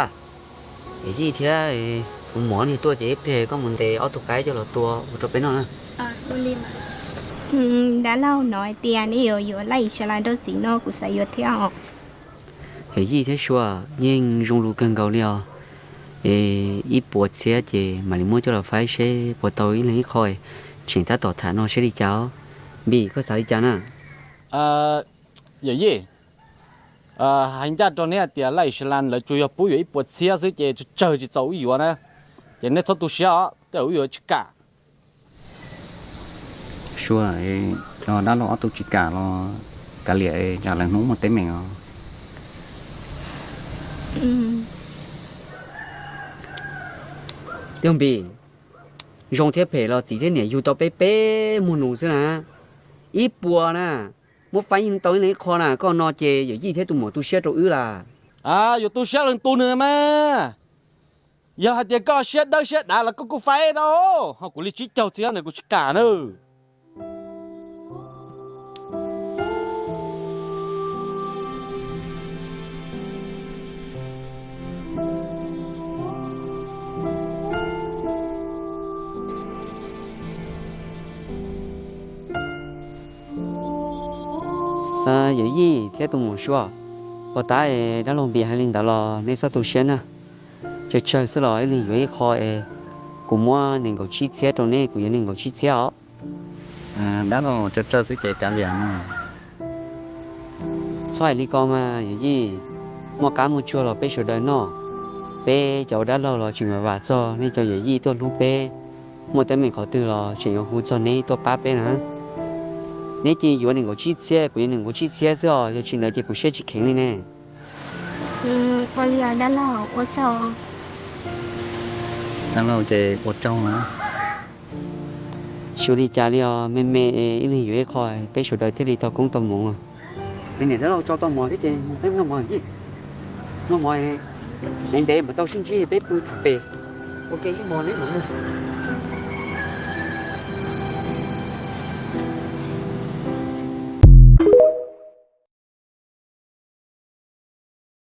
Yawm Yij thiab kuv muam niag tuaj ces ib pliag koj mus ntes ob tug qaib coj los tua ua rau peb noj na. Dab laug no hais tias neb yuav yuav laj is sa las rau txiv no kuv xav yuav thiab os. Yawm Yij thiab Sua, yeej zoo lus kawg nkaus li os. Es ib puas txhiab ces mam li muab coj los faib seb puas tau ib leeg ib qho, tseem tab tom tham no seb li cas os. Npis, koj xav li cas na? Yawm Yij, hais ncaj rau neb hais tias laj is sa las lawv tsuas yog pub yuav ib puas txhiab xwb ces tsawg tsawg tsis txaus wb yuav na. Ces neb txhob tu siab os, tej zaum wb yuav tsis kam. Sua, dab laug ob tug tsis kam los kav liam, tsam lawv hnub muaj teeb meem os. Tij Npis, zoo thiab phem los txiv thiab niam yug tau peb peb muag nus xwb na. Ib puas na, muab faib yeej tau ib leeg ib qho na, koj no ces Yawm Yij thiab tus muam tu siab rau wb lawm. Yuav tu siab leej tu nws mas. Yog hais tias koj siab dawb siab dav los koj kuj faib tau, ho kuv li tsib caug txhiab no kuv tsis kam na. Yawm Yij thiab tus muam Sua, puas tab dab laug Npis hais li ntawd los neb txhob tu siab na. Tsawg tsawg xwb los ib leeg yuav ib qho es kuv muab nees nkaum tsib txhiab rau neb, kuv yuav nees nkaum tsib txhiab os. Dab laug, tsawg tsawg xwb ces kav liam. Txhob hais li ko mas Yawm Yij, muaj qab muaj tsuag los peb sawv daws noj. Peb cov ua dab laug los tseem vam vam txog nej cov Yawm Yij tuaj hlub peb, muaj teeb meem qhov twg los tseem yuav hu txog neb tuaj pab peb na. Neb cia yuav nees nkaum tsib txhiab, kuv yuav nees nkaum tsib txhiab xwb os, yog tsis ntawd ces kuv siab tsis kheev li ne. Dab laug, ua tsaug. Xyov li cas li os, me me ib leeg yuav ib qho, peb sawv daws thiaj li tau koob tau hmoov. Niam dab laug tso tau mov thiab ces peb noj mov, noj mov ntev ntev mam tau sib ntsib peb pw tham pem. Ua ke ib hmos neb mam mus.